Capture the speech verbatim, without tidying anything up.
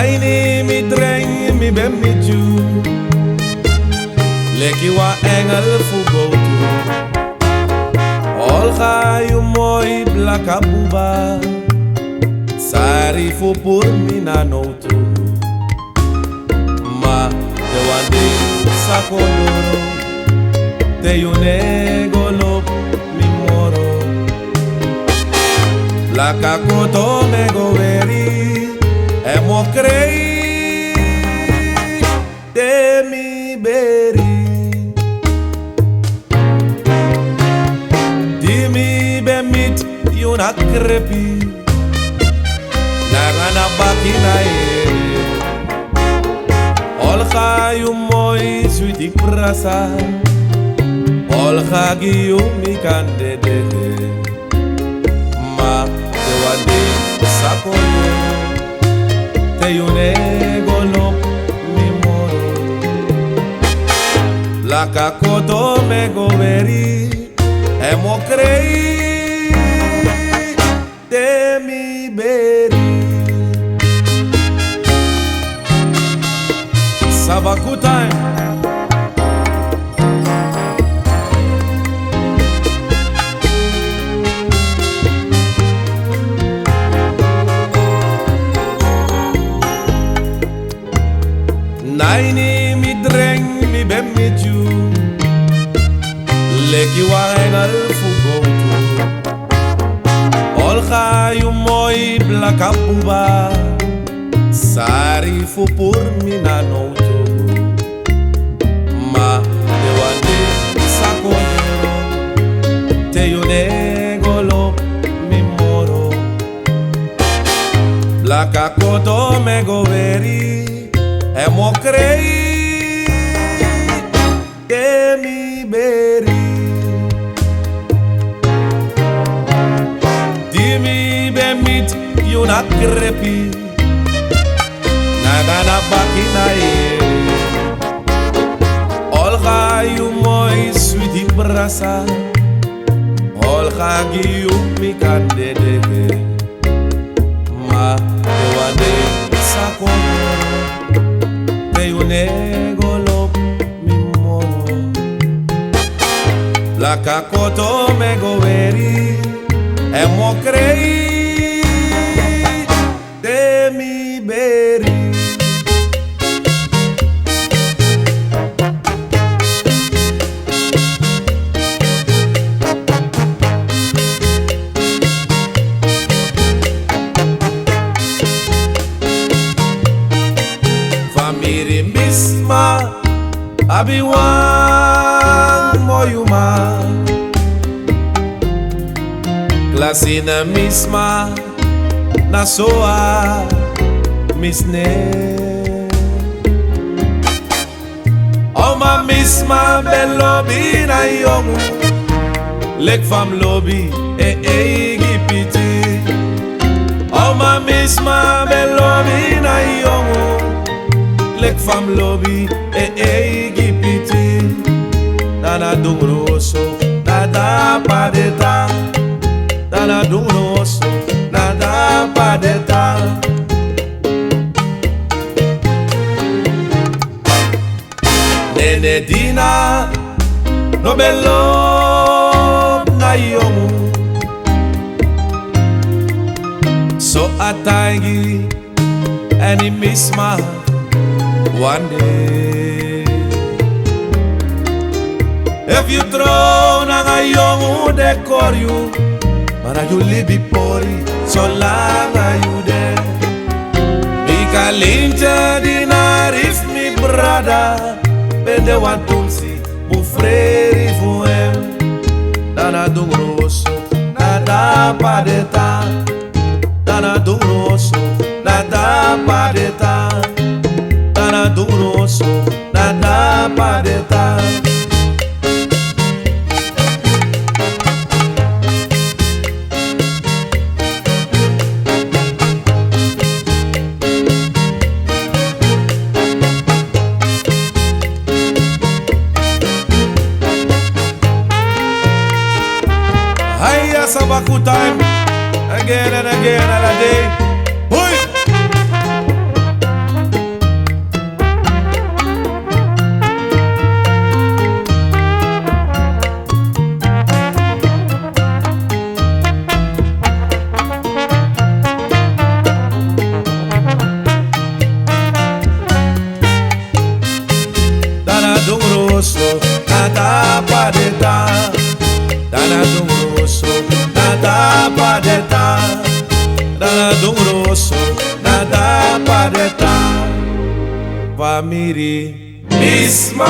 A ini mi dren mi ben miti yu leki wan engel fu gowtu. Olga, yu moi blaka buba, sari fu puru mi na nowtu. Ma te wan dei sa kon doro, te yu no e go lobi mi moro. Blaka koto mi e go weri, èn mi o krei te mi beri. Di mi ben miti yu na krepi, nanga na baki na ede. Olga, yu moi switi brasa. Olga, gi yu mi kan dede. Ma te wan dei sa kon doro, te yu no e go lobi mi moro. Blaka koto mi e go weri, èn mi o krei te mi beri. Sabakutai. Na ini mi dren mi ben miti yu leki wan engel fu gowtu. Olga, yu moi blaka buba, sari fu puru mi na nowtu. Ma te wan dei sa kon doro, te yu no e go lobi mi moro. Blaka koto mi e go weri, èn mi o krei te mi beri. Di mi ben miti yu na krepi, nanga na baki na ede. Olga, yu moi switi brasa. Olga, gi yu mi kan dede. Ma te wan dei sa kon doro, te yu no e go lobi mi moro. Blaka koto mi e go weri, èn mi o krei te mi beri. Famiri misma abi wan moi uma. Klasi na misma, na so a misne. Oma misma ben lobi na yongu leki fa mi lobi en eigi piti. Oma misma ben lobi na yongu leki fa mi lobi en eigi piti. Nana dungru oso, na dapa de tan. Nana dungru oso, na dapa de tan. Nene Dina no ben lobi na yongu so a taigi èn yu misma wan dei. Efu yu tron nanga yongu de kori yu, ma na yu libi pori solanga yu de. Bika Lintya Dina fu mi brada ben de wan tumsi bun freri fu en. Nana dungru oso, na dapa de tan. Nana dungru oso, na dapa de tan. Nana dungru oso, na dapa de tan. Haya, Sabaku time. Again and again and a day. Hui! Da dungrusu, da da padeta. Famiri Bisma.